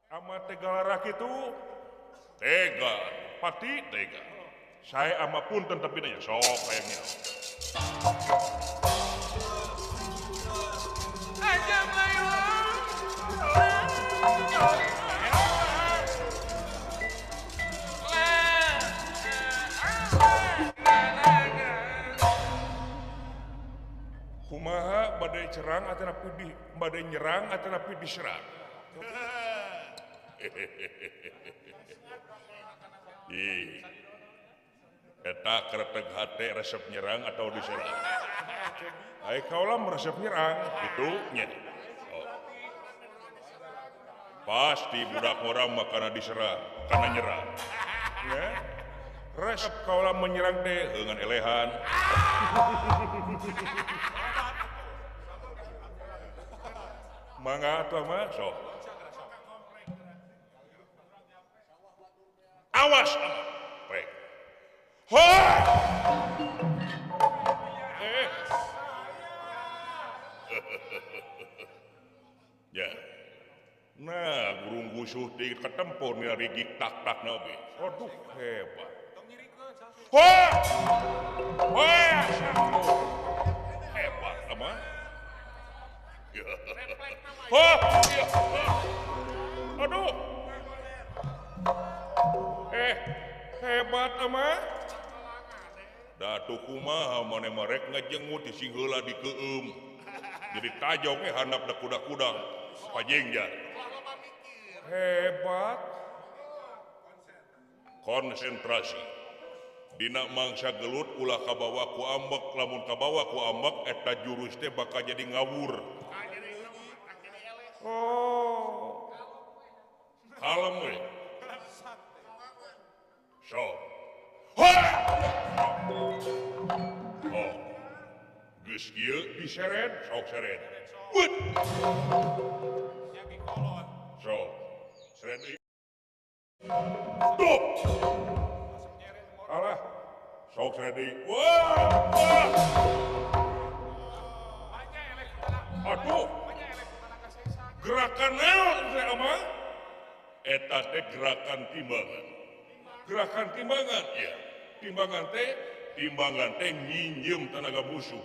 Ama tega kitu tega pati tega. Saya ama punten tapi nanya sok kayaknya. Kumaha badai cerang atanapi di badai nyerang atanapi diserang. Ih. Eta kereteg hate resep nyerang atau diserang. Ai kaula meresep nyerang kitu nya. Oh. Pasti budak orang mah kana diserang, kana nyerang. Ya. Resep kaula menyerang teh dengan elehan. Mangga atuh mah sok. Awas ama. Prek. Hoi! Eh. Ya. Nah, burung gusuh di ketempur ngarigik tak-tak na oge. Aduh, hebat. Hoi! Hoi! Hebat ama. Hoi! Aduh. Eh, hebat ama. Datu kumaha maneh mah rek ngajengut disingheula dikeum. Jadi tajong ge handap da kuda-kuda pajengjar. Hebat. Konsentrasi. Dina mangsa gelut ulah kabawa ku ambek, lamun kabawa ku ambek eta jurus teh bakal jadi ngawur. Oh. Kalem we. So. Oh. Geus kieu diseret, sok seret. Wut. Sok. Seret deui. Duh. Alah. Sok seret deui. Wah. Aduh. Gerakan naon teh ama? Eta teh gerakan timbangan. Gerakan timbangan ya. Timbangan teh nginjem tenaga musuh.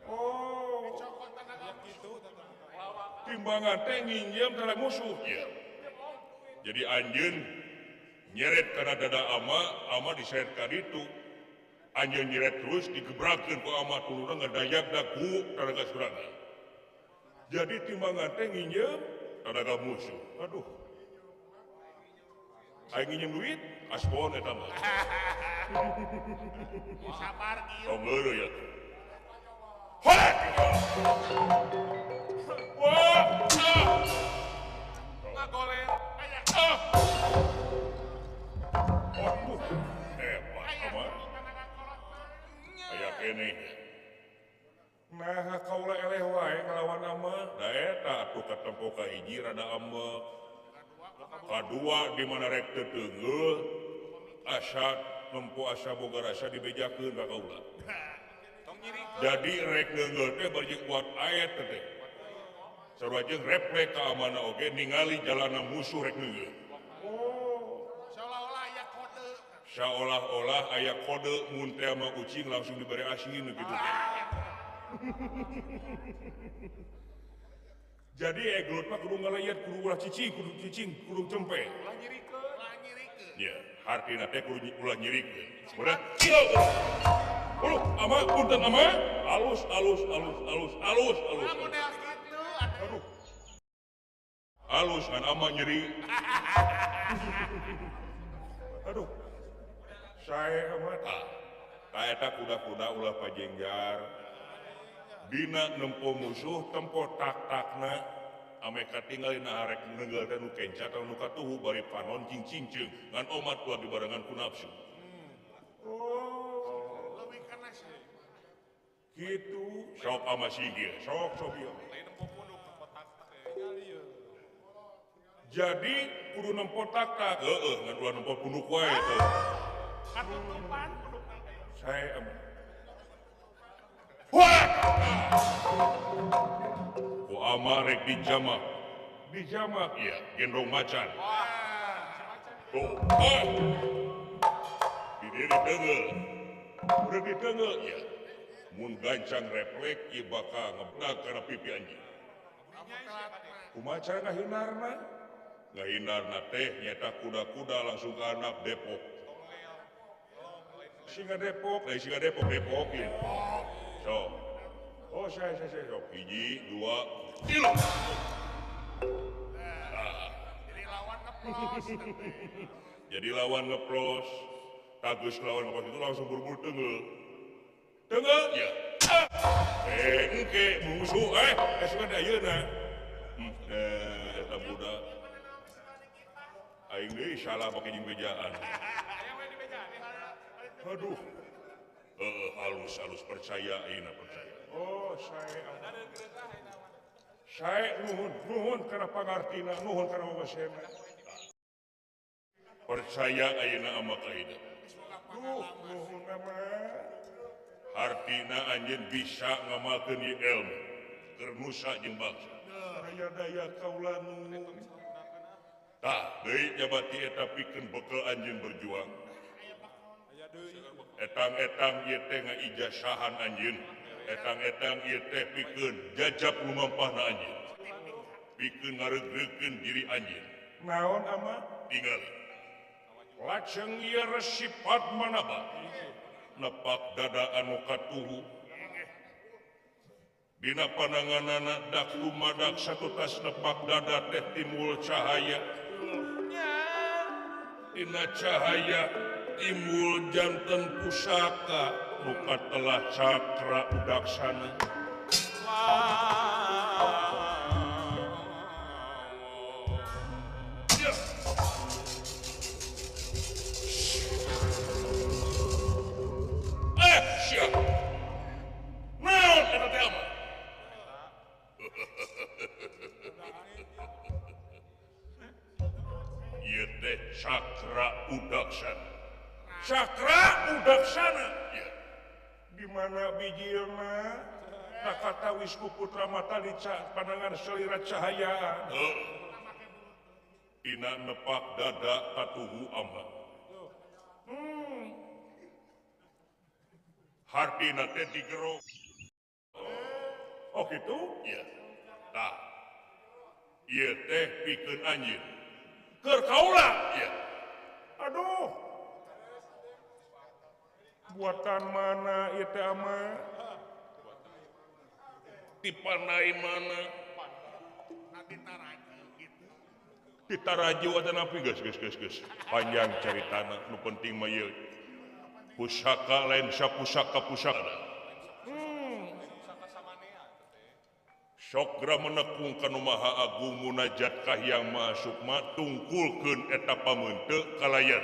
Oh. Timbangan teh nginjem tenaga musuh ya. Jadi anjeun nyeret kana dada ama, ama diseret ka ditu. Anjeun nyeret terus digebrakeun ku ama tuluna ngadayagna ku tenaga sorangan. Jadi timbangan teh nginjem tenaga musuh. Aduh. Aing nginjem duit, aspon eta mah. Sabar ieu. Oh, geureuh ya. Hoi! Wah! Ngagoler. Ah! Aduh, hebat ama. Aya keneh. Nah, kaula eleh wae ngalawan ama. Da eta atuh katempo ka hiji rada ambek. Kadua di mana rek teu teungeul asa nempo asa boga rasa dibejakeun ka kaula. Jadi rek neungeul teh bari kuat ayat teh. Sarua jeung refleks ka amana oge ningali jalana musuh rek neungeul. Oh, seolah-olah aya kode. Seolah-olah aya kode mun teh mah ucing langsung dibere asin gitu teh. Jadi eglot mah kudu ngalayat, kudu ulah cicing, kudu cempe. Ulah nyirikeun, ulah nyirikeun. Ya, hartina teh kudu ulah nyirikeun. Sebenarnya, iya. Aduh, ama punten ama, alus alus alus alus alus alus. Model kitu atuh. Aduh. Alus ngan ama nyeri. Aduh. Sae ama tah. Tah eta kuda-kuda ulah pajengjar. Dina nempo musuh tempo tak-takna ame katingali na arek neunggeul teh nu kenca atau nu katuhu bari panon cing-cingceung ngan omat kuat dibarengan ku nafsu. Oh, leuwih kana sih. Kitu sok ama sigil, sok sok ieu. Jadi kudu nempo tak-tak, heueuh ngan ulah nempo punduk wae teh. Katutupan punduk. Sae ama. Wah! Ku ama rek dijamah. Dijamak ya gendong macan. Tuh. Ah. Di dieu diteungeul. Udah diteungeul ya. Mun gancang refleks ieu bakal ngebdag kana pipi anjeun. Kumaha cara ngahindarna? Ngahindarna teh nyata kuda-kuda langsung ke anak Depok. Singa Depok, singa Depok, Depok ya. So. Oh, saya sok. 1, 2, 3. Jadi lawan ngeplos. Jadi lawan ngeplos. Tagus lawan ngeplos itu langsung buru-buru tenggel. Tenggel ya. Engke musuh suka da ayeuna. Eta budak. Aing deui salah pake jeung bejaan. Aduh. Halus percaya ayeuna percaya. Oh, saya nuhun kana pangartina, nuhun kana wawasena. Percaya ayeuna ama kaida. Duh, nuhun ama. Hartina anjeun bisa ngamalkeun ieu ilmu keur nusa jeung bangsa. Daya-daya kaula nu. Tah, deui jabati eta pikeun bekel anjeun berjuang. Etang-etang ieu teh ngaijasahan anjeun. Etang-etang ieu teh pikeun jajab lumampahna anjeun. Pikeun ngareugreugkeun diri anjeun. Naon ama? Tingali. Lajeng ieu Resi Padmanaba nepak dada anu katuhu. Dina pananganana dak lumadak satutas nepak dada teh timbul cahaya. Dina cahaya timbul janten pusaka nu katelah cakra udaksana. Sia. Naon eta teh ama? Ieu teh cakra udaksana. Cakra udaksana. Ya. Di mana bijilna? Tak katawis ku putra mata di pandangan selira cahayaan. Dina nepak dada katuhu ama. Hartina teh digero. Oh kitu? Iya. Tah. Ieu teh pikeun anjeun. Keur kaula. Iya. Aduh. Buatan mana ieu teh ama? Dipanai mana? Ditaraju atanapi geus geus geus geus. Panjang caritana nu penting mah ieu. Pusaka lain sapusaka pusaka. Sok geura menekung ka nu Maha Agung munajat ka Hyang Maha Sukma tungkulkeun eta pameunteuk kalayan.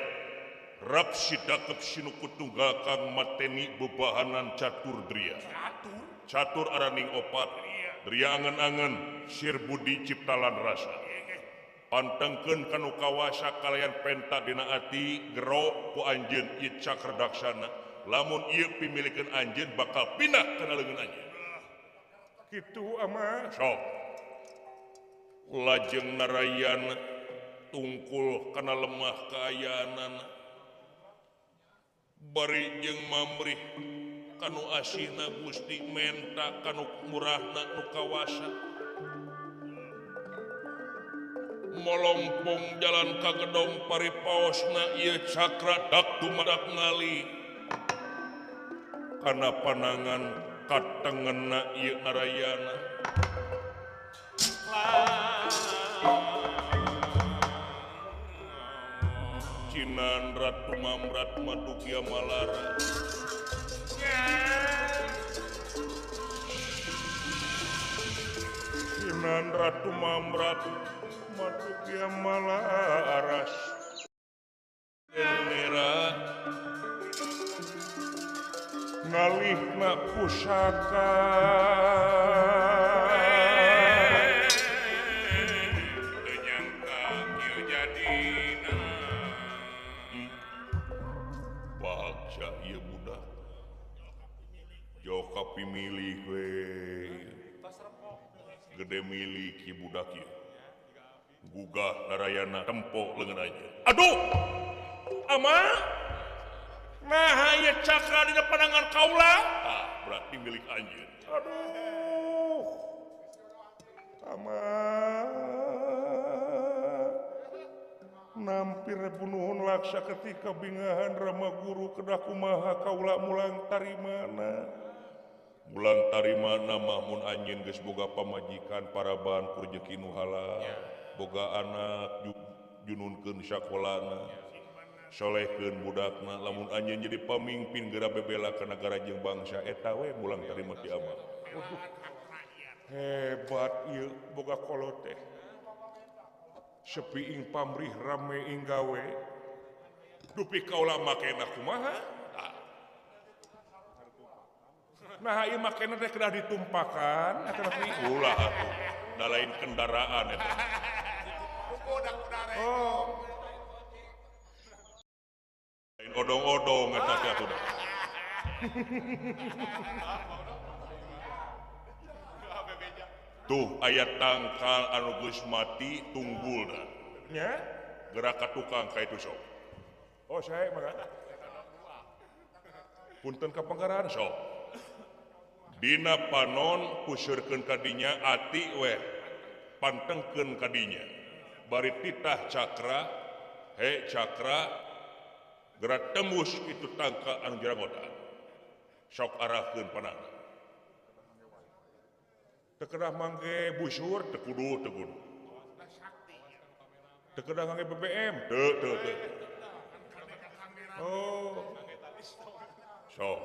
Rap sidakep sinuku tunggal kang mateni bebahanan catur dria. Catur araning opat, dria angen-angen, sir budi ciptalan rasa. Pantengkeun kanu kawasa kalayan penta dina ati gero ku anjeun ieu cakra daksana. Lamun ieu pimilikeun anjeun bakal pindah kana leungeun anjeun. Kitu ama. Sok. Lajeng Narayana tungkul kana lemah kaayaanana. Bari jeung mamrih kanu asihna Gusti menta kanu murahna nu kawasa. Molompong jalan ka gedong paripaosna ieu cakra dak dumadak ngali. Kana panangan katengena ieu Narayana. Cinan Ratu Mamrat Madukya Malara. Cinan Ratu Mamrat Madukya Malaras. Merah ngalihna pusaka. Teu nyangka kieu jadina. Bagja ieu budak. Joka pimilik we. Gede milik ieu budak ieu. Gugah Narayana tempo leungeun anjeun. Aduh! Ama? Nah, ieu cakra dina pandangan kaula. Ah, berarti milik anjeun. Aduh. Ama. Nampir bunuhun laksa ketika bingahan Rama Guru kedah kumaha kaula mulang tarimana. Mulang tarimana mah mun anjeun geus boga pamajikan paraban ku rejeki nu halal. Boga anak jununkeun sakolana. Solehkeun budakna lamun anjeun jadi pamimpin geura bebela ka nagara jeung bangsa eta we mulang tarima ti ama. Waduh. Hebat ieu boga kolot teh. Sepi ing pamrih rame ing gawe. Dupi kaula makena kumaha? Nah ieu makena teh kedah ditumpakan atanapi ulah atuh. Da lain kendaraan eta. Oh. Lain odong-odong eta teh atuh. Tuh aya tangkal anu geus mati tunggulna. Nya? Gerak ka tukang ka itu sok. Oh, sae mangga. Punten ka pangkaran sok. Dina panon puseurkeun ka dinya ati weh pantengkeun ka dinya. Bari titah cakra, he cakra gerak tembus itu tangka anu jaragotan. Sok arahkeun panana. Teu kedah mangge busur teu kudu teu kudu. Teu kedah ngangge BBM teu teu teu. Oh. Sok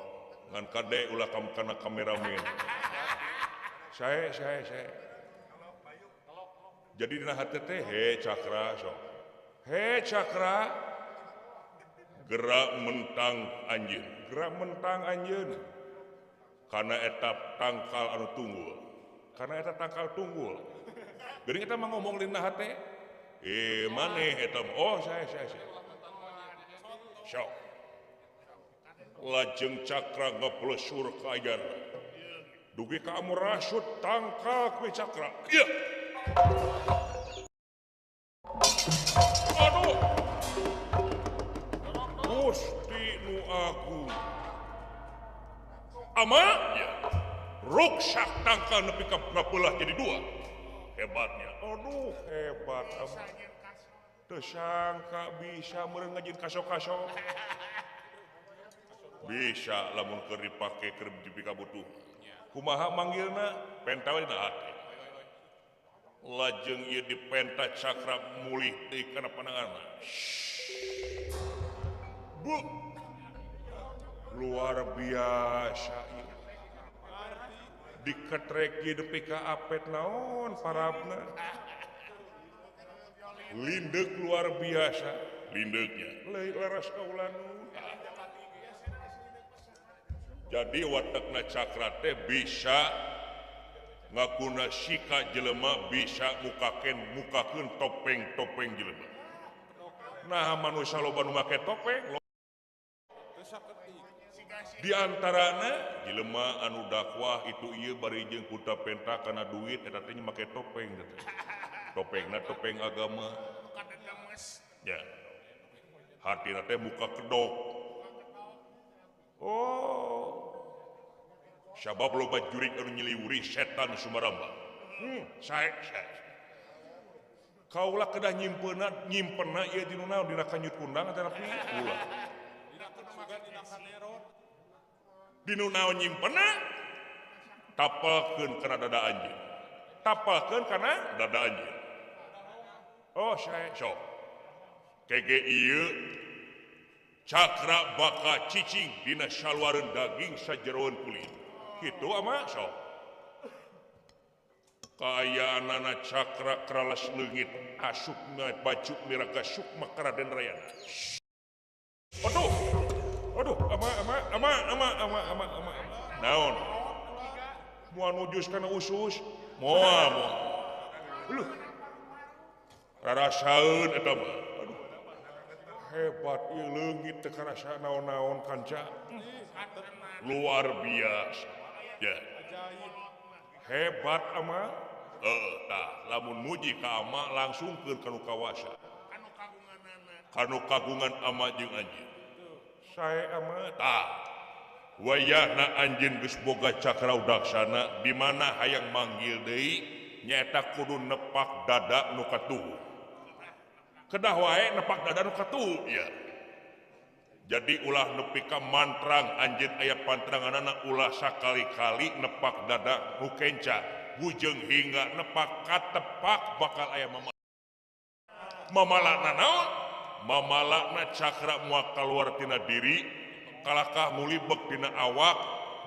ngan kade ulah kana kameramen. Sae sae sae. Jadi dina hate teh he cakra sok. He cakra gerak mentang anjeun, gerak mentang anjeun. Kana eta tangkal anu tunggul. Karena eta tangkal tunggul. Geuning eta mah ngomong dina hate. Eh maneh eta oh sae sae sae. Sok. Lajeng cakra ngaplesur ka ayana. Dugi ka amurasut tangkal ku cakra. Ieu. Aduh. Gusti nu agung. Ama ya. Ruksak tangkal nepi ka ngapelah jadi dua. Hebatnya. Aduh, hebat ama. Teu sangka bisa meureun ngajin kaso-kaso. Bisa lamun keur dipake keur dipikabutuh. Kumaha manggilna? Penta we dina hate. Lajeng ieu dipenta cakra mulih deui kana pananganna. Bu. Luar biasa ieu. Diketrek ieu nepi ka apet naon parabna. Lindeuk luar biasa lindeuknya. Leuy laras kaula nu. Jadi watakna cakra teh bisa ngakuna sika jelema bisa mukakeun topeng-topeng jelema. Nah manusia loba nu make topeng di antarana jelema anu dakwah itu ieu bari jeung kuta penta kana duit eta teh make topeng teh. Topengna topeng agama. Ya. Hatina teh muka kedok. Oh. Sabab loba jurig anu nyiliwuri setan sumaramba. Sae sae. Kaula kedah nyimpeuna nyimpenna ieu dinu naon dina kanyut kundang atanapi ulah. Dinu naon nyimpenna? Tapalkeun kana dada anjeun. Tapalkeun kana dada anjeun. Oh sae sok. Kege ieu cakra baka cicing dina saluareun daging sajeroan kulit. Kitu ama sok. Kaayaanana cakra kralas leungit asupna baju miraga sukma ka Raden Rayana. Aduh. Aduh, ama ama ama ama ama ama ama. Naon? Moal nujus kana usus? Moal moal. Luh. Rarasaeun eta mah. Aduh. Hebat ieu leungit teu karasa naon-naon kanca. Luar biasa. Ya. Hebat ama. Tah lamun muji ka ama langsungkeun ka nu kawasa. Kanu kagungan ama jeung anjeun. Sae ama tah. Wayahna anjeun geus boga cakra udaksana di mana hayang manggil deui nyaeta kudu nepak dada nu katuhu. Kedah wae nepak dada nu katuhu ya. Jadi ulah nepi ka mantrang anjeun aya pantranganana ulah sakali-kali nepak dada nu kenca. Bujeng hingga nepak katepak bakal aya mama. Mamalakna naon? Mamalakna cakra moal kaluar tina diri, kalakah mulibek tina awak,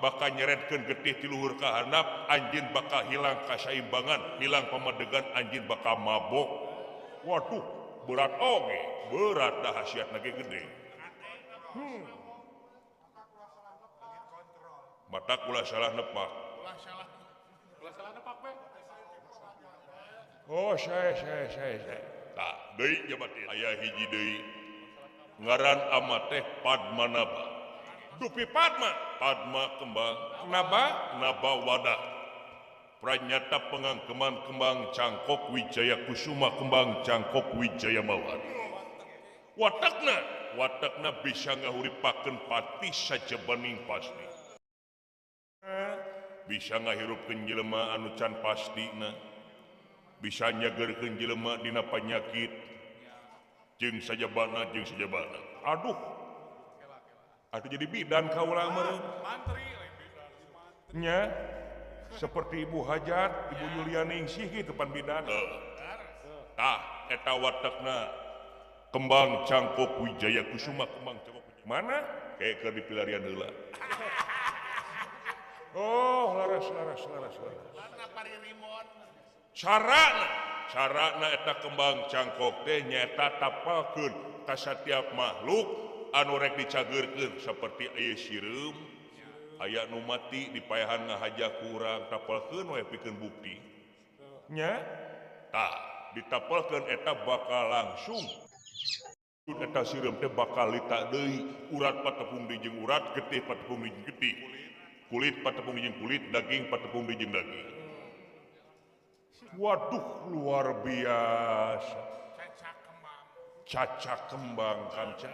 bakal nyeretkeun getih ti luhur ka handap, anjeun bakal hilang kasaimbangan, hilang pamadegan, anjeun bakal mabok. Waduh, berat oge, berat dah khasiatna ge gede. Mata ulah salah nepak. Oh, saya. Tah, deui jabat aya hiji deui. Ngaran ama teh Padmanaba. Dupi Padma, Padma kembang, naba, naba wadah. Pranyata pengangkeman kembang cangkok Wijaya Kusuma kembang cangkok Wijaya Mawar. Watakna, watakna bisa ngahuripakeun pati sajabaning pasti. Bisa ngahirupkeun jelema anu can pastina. Bisa nyageurkeun jelema dina panyakit jeung sajabana jeung sajabana. Aduh. Atuh jadi bidan kaula meureun. Nya seperti Ibu Hajat, Ibu Yulianingsih kitu pan bidan. Tah eta watekna kembang cangkok Wijaya Kusuma kembang cangkok Wijaya. Mana? Kayak keur dipilarian heula. Oh, laras. Carana eta kembang cangkok teh nyaeta tapalkeun ka satiap makhluk anu rek dicageurkeun seperti aya sireum, aya nu mati dipaehan ngahaja ku urang tapalkeun we pikeun bukti. Nya? Tah, ditapalkeun eta bakal langsung eta sireum teh bakal lita deui, urat patepung deui jeung urat, getih patepung deui jeung getih, kulit patepung deui jeung kulit, daging patepung deui jeung daging. Waduh, luar biasa. Caca kembang kanca.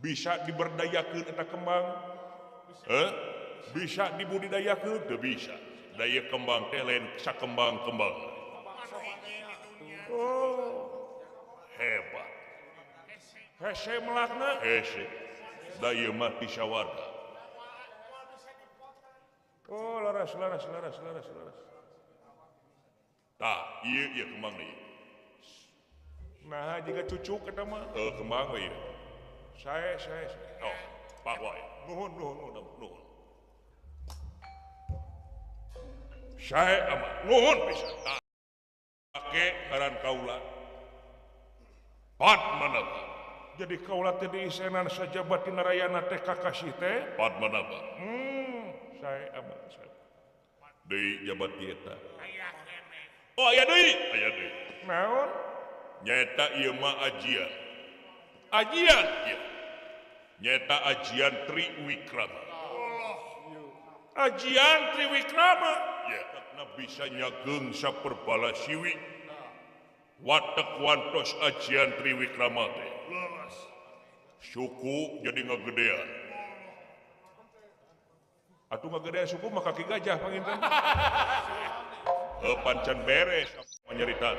Bisa diberdayakeun eta kembang? Bisa dibudidayakeun? Teu bisa. Daya kembang teh lain sakembang-kembang. Oh, hebat. Hese melakna? Hese. Daya mah ti sawarga. Oh, laras. Tah, ieu kembang deui. Nah, jiga cucuk eta mah. Kembang we ieu. Sae. Oh, pak wae. Nuhun. Sae ama, nuhun pisan. Tah, pake ngaran kaula. Padmanaba. Jadi kaula teh diisenan sajabat Narayana teh kakasih teh Padmanaba. Sae ama, sae. Deui jabat ieu eta. Oh, aya deui. Aya deui. Naon? Nyaeta ieu mah ajian. Ajian ieu. Nyaeta ajian Triwikrama. Ajian Triwikrama. Ya, na bisa nyageung saperbala siwi. Watek wantos ajian Triwikrama teh. Suku jadi ngagedean. Atuh ngagedean suku mah kaki gajah panginten. Pancan beres menyerita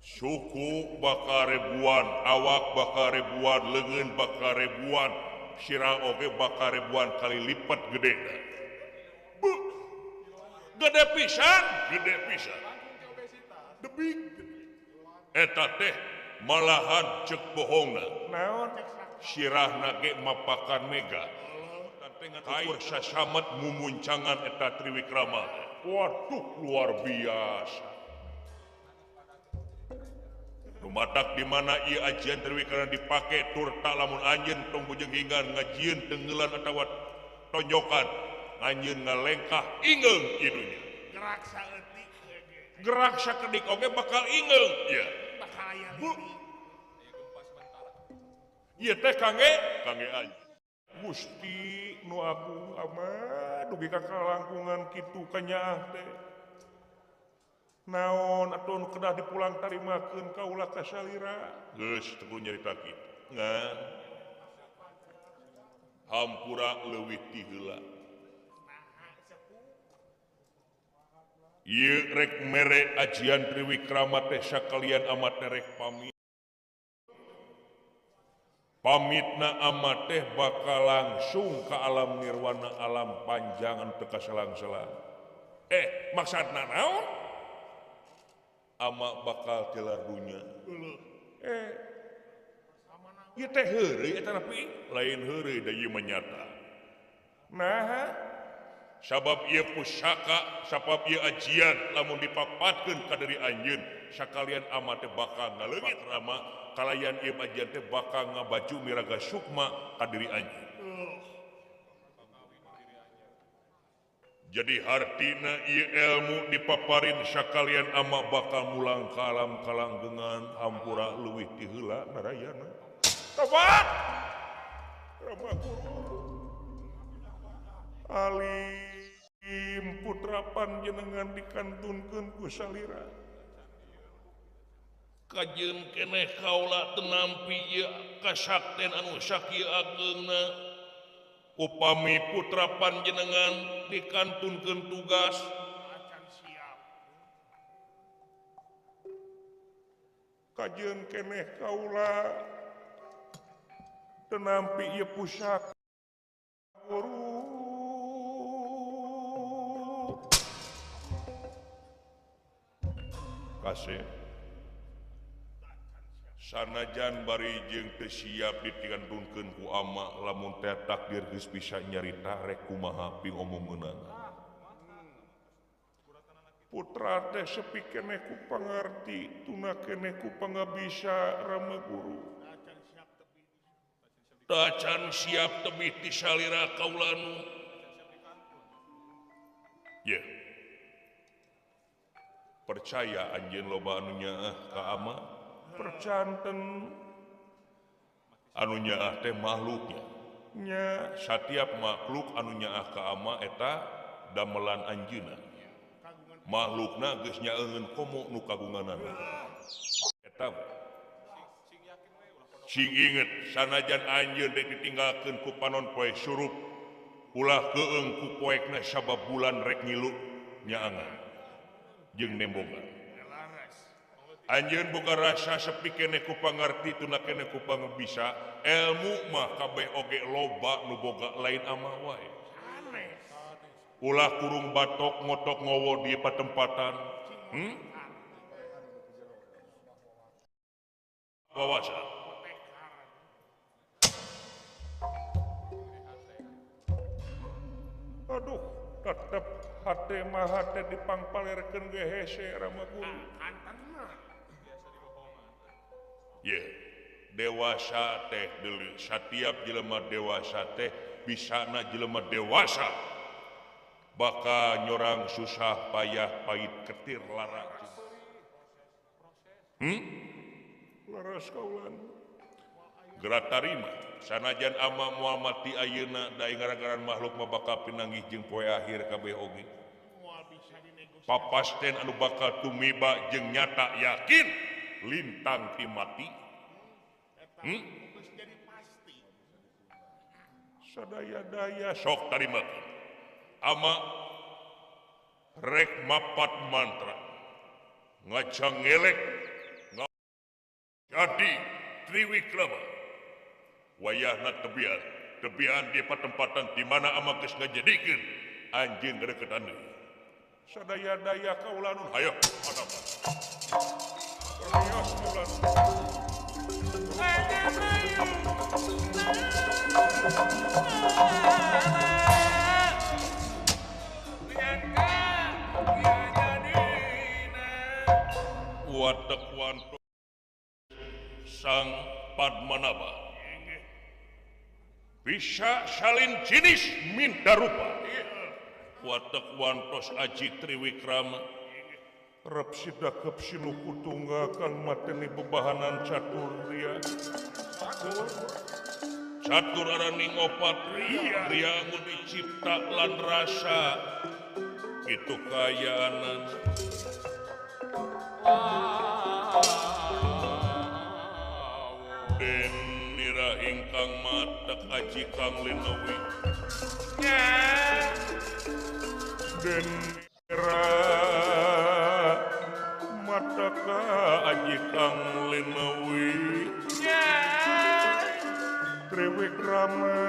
suku bakal ribuan, awak bakal ribuan, leungeun bakal ribuan, sirah oge bakal ribuan kali lipat gede. Gede pisan. Debig. Eta teh malahan cek bohongna. Naon? Sirahna ge mapakan mega. Ukur sasamet mumuncangan eta Triwikrama. Waduh, luar biasa. Lumatak di mana ieu ajian Triwikrama dipake turta lamun anjeun tong bujeng hinggan ngajieun tenggelan atawa tonjokan, anjeun ngalengkah ingeung idunya. Gerak saeutik Gerak sakedik oge bakal ingeung. Ieu. Bakal aya Bu. Ieu teh kangge anjeun. Gusti nu agung amat Dugi ka kalangkungan kitu kanyaah teh. Naon atuh nu kedah dipulang tarimakeun kaula ka salira. Geus teu kudu nyarita kitu. Ngan hampura leuwih ti heula. Ieu rek mere ajian Triwikrama teh sakalian amat rek pamit. Pamitna amat teh bakal langsung ke alam nirwana alam panjangan teu kaselang-selang. Maksudna naon? Ama bakal tilar dunya. Ieu teh heureuy eta tapi lain heureuy da ieu mah nyata. Naha? Sabab ieu pusaka, sabab ieu ajian lamun dipapatkeun ka diri anjeun, sakalian ama teh bakal ngaleungit rama kalayan ieu ajian teh bakal ngabaju miraga sukma ka diri anjeun. Jadi hartina ieu ilmu dipaparin sakalian ama bakal mulang ka alam kalanggengan hampura leuwih ti heula narayana. Tobat! Rama guru. Alim putra panjenengan dikantunkeun ku salira. Kajeun keneh kaula teu nampi ieu kasakten anu sakieu ageungna. Upami putra panjenengan dikantunkeun tugas kajeun keneh kaula teu nampi ieu pusaka guru. Kasih sanajan bari jeung teu siap dikantunkeun ku ama lamun teh takdir geus bisa nyarita rek kumaha pingomongkeunana. Putra teh sepi keneh ku pangarti tuna keneh ku pangabisa Rama guru. Tacan siap tebih ti salira kaulanu. Ye. Percaya anjeun loba anu nyaah ka ama? Percanten anu nyaah teh makhluknya. Nya satiap makhluk anu nyaah ka ama eta damelan anjeunna. Makhlukna geus nyaeungeun komo nu kagunganana. Eta sing inget sanajan anjeun rek ditinggalkeun ku panon poe surup ulah keung ku poekna sabab bulan rek ngilu nyaangan jeung nembongan. Anjeun boga rasa sepi keneh ku pangarti tuna keneh ku pangbisa ilmu mah kabeh oge loba nu boga lain ama wae. Ulah kurung batok ngotok ngowo di patempatan. Wawasan. Aduh, tetep hate mah hate dipangpalerkeun ge hese Rama guru. Ye, dewasa teh deuleu. Satiap jelema dewasa teh bisana jelema dewasa bakal nyorang susah payah pahit ketir lara. Laras kaulan. Geura tarima sanajan ama moal mati ayeuna da gara-garan makhluk mah bakal pinanggih jeung poe akhir kabeh oge. Papasten anu bakal tumiba jeung nyata yakin lintang ti mati. Sadaya-daya sok tarimakeun. Ama rek mapat mantra ngacangelek jadi Triwikrama wayahna tebian tebian di patempatan di mana ama geus ngajadikeun anjeun reketan deui. Sadaya-daya kaula nun hayo hayo kaula nun. Watek wanto Sang Padmanaba bisa salin jenis minta rupa. Watek wantos aji Triwikrama rep sidakep sinuku tunggakan mateni bebahanan catur ria. Catur araning opat riangu dicipta lan rasa itu kayaanan. Den nira ingkang matek aji kang linewi. Den nira matek aji kang linewi. Triwikrama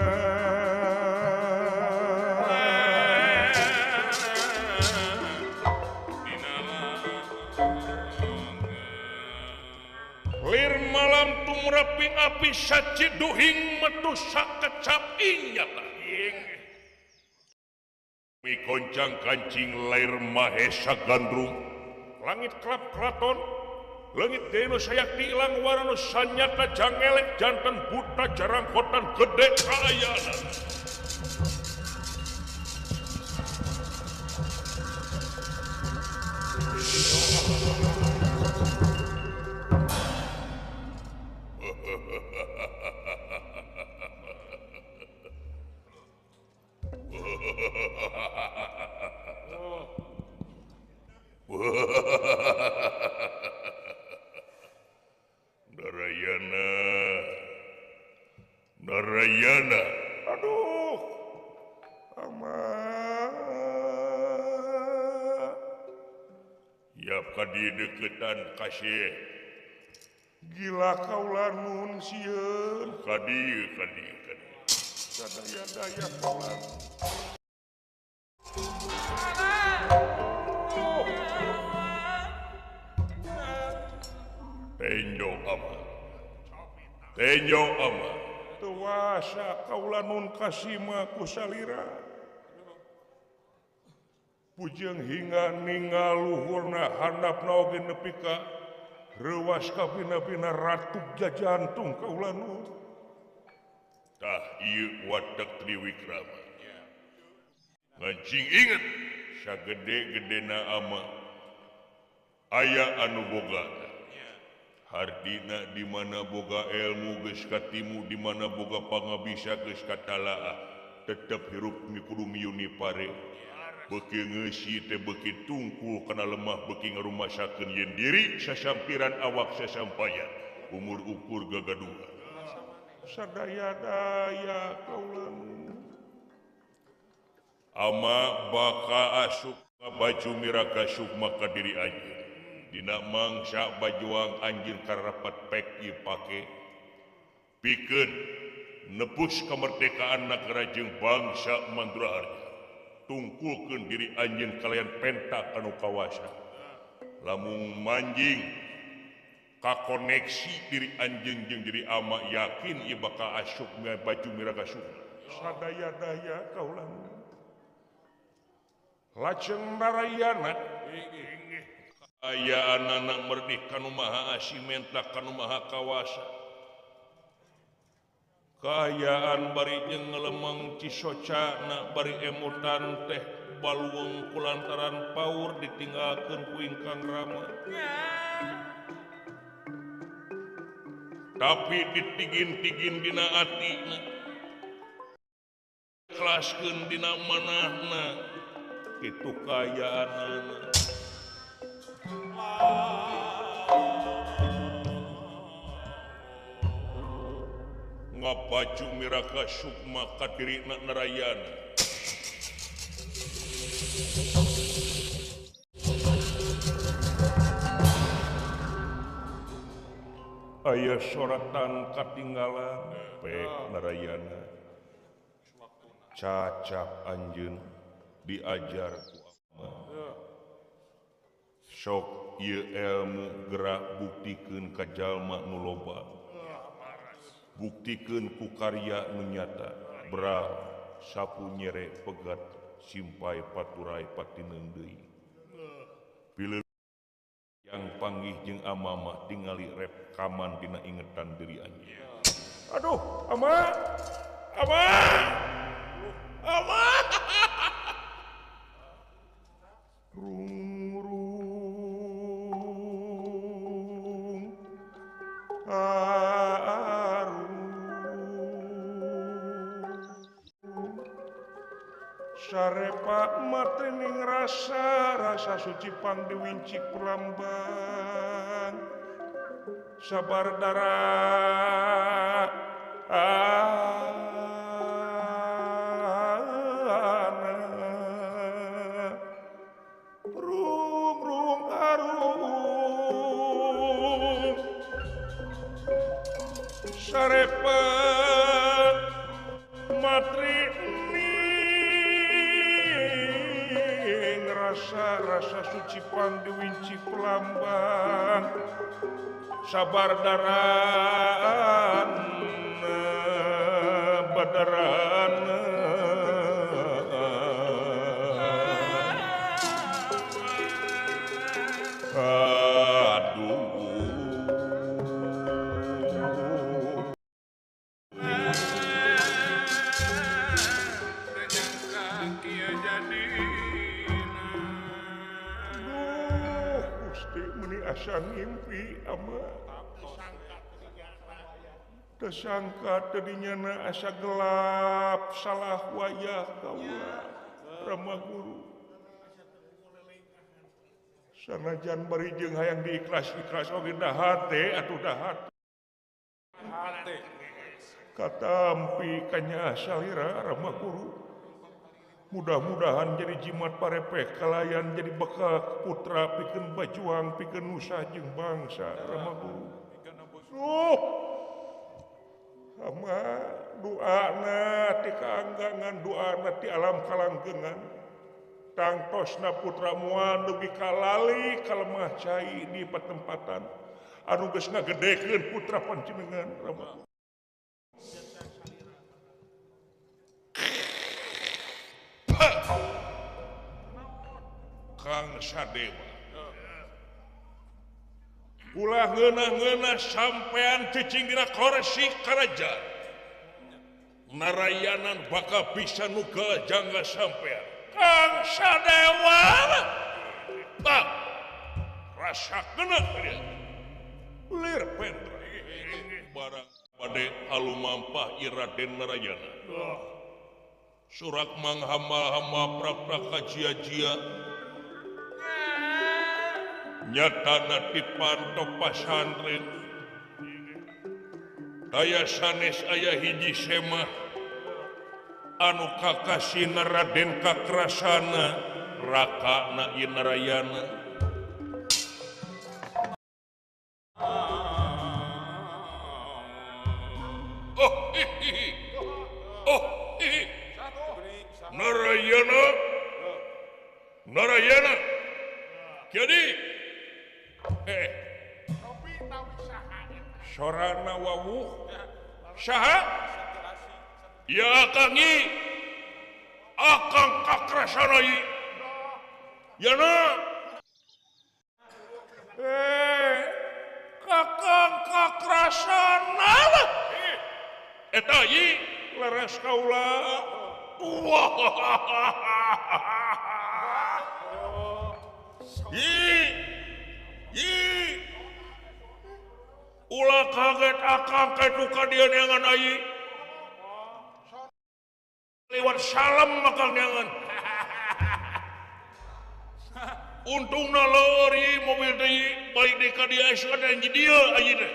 lir malam tumraping api saciduhing metu sakecap ing nyata. Mikoncang kancing lair mahesa gandrung langit klap kraton leungit deno sayakti ilang warna sanyata jangelek jantan buta jarangkotan gede kaayana. Narayana, Narayana, aduh, ama, yap kadi deketan kasih, gila kaula nun sieun, kadi kadi kadi, sadaya daya kaula. Tenjo ama, tenjo ama, tuasa kaula nun kasima kusalira, pujeng hingga ningal luhurna handapna oge nepi ka reuwas kapina-pina ratup jajantung kaula nun. Tah ieu watek Triwikrama. Ngancing inget sagede-gedena ama aya anu boga. Hardina di mana boga ilmu geus katimu, di mana boga pangabisa geus katalaah, tetep hirup kudu miuni pare. Beuki ngeusi teh beuki tungkul kana lemah beuki ngarumasakeun yen diri sasampiran awak sasampayan umur ukur gagaduhan. Sadaya-daya kaula ama baka asup baju miraka sukma ka diri anjeun. Dina mangsa bajuang anjeun karapat pek ieu pake pikeun nebus kemerdekaan nagara jeung bangsa Manduraharja. Tungkulkeun diri anjeun kalayan penta kanu kawasa. Lamun manjing kakoneksi diri anjeun jeung diri ama yakin ieu bakal asup baju miraga sukma. Sadaya-daya kaula lajeng Narayana aya anak merdeka nu maha asimenta kanu maha kawasa. Kaayaan bari jeung ngelemeng cisocana bari emutan teh baluweung kulantaran paur ditinggalkeun ku ingkang rama. Tapi ditigin-tigin dina atina, kelaskeun dina manahna, kitu kaayaanana. Ngapacu miraka sukma kadirina Narayana. Aya soratan katinggalan pek Narayana. Cacap anjeun diajar ku ama. Sok ieu ilmu gerak buktikeun ka jalma nu loba. Buktikeun ku karya nu nyata. Bra sapu nyere pegat simpai paturai patineung deui. Pileung yang panggih jeung amama tingali rekaman dina ingetan diri anjeun. Aduh, ama! Ama! Ama! Rung rung arung. Sarepa matrening rasa rasa suci pang diwincik perlambang sabar darah rum rum arum sarepa matri rasa suci pang diwinci pelambang sabar darana badarana aduh. Asa ngimpi ama tersangka tadinya na asa gelap salah wayah kaula Rama Guru sanajan bari jeung hayang diikhlas-ikhlas oge da hate atuh da hate katampi kanya salira Rama Guru. Mudah-mudahan jadi jimat parepeh kalayan jadi bekal putra pikeun bajuang pikeun nusa jeung bangsa Rama Guru. Sama doana ti kaanggangan doana ti alam kalanggengan tangtosna putra moal dugi kalali kalemah cai di patempatan anu geus ngagedekeun putra panjenengan Rama Guru. Kang Sadewa ulah ngeunah-ngeunah sampean cicing dina korsi karajaan Narayanan bakal bisa nugal jangga sampean Kang Sadewa pak rasa kena lir pentra barang bade halumampah Raden Narayana surak manghama-hama prak-prak kajia-jia nyatana dipantok pasantren daya sanes aya hiji semah anu kakasih Raden Kakrasana rakana ieu Narayana. Oh hihi oh hihi Narayana Narayana jadi sorana wawuh saha ya akang i akang Kakrasana i ya na kakang Kakrasana eta i leres kaula wah i ulah kaget akang ketu ka dieu neangan ai lewat salam akang neangan untungna leur ieu mobil deui balik deui ka dieu aya di dieu ai teh.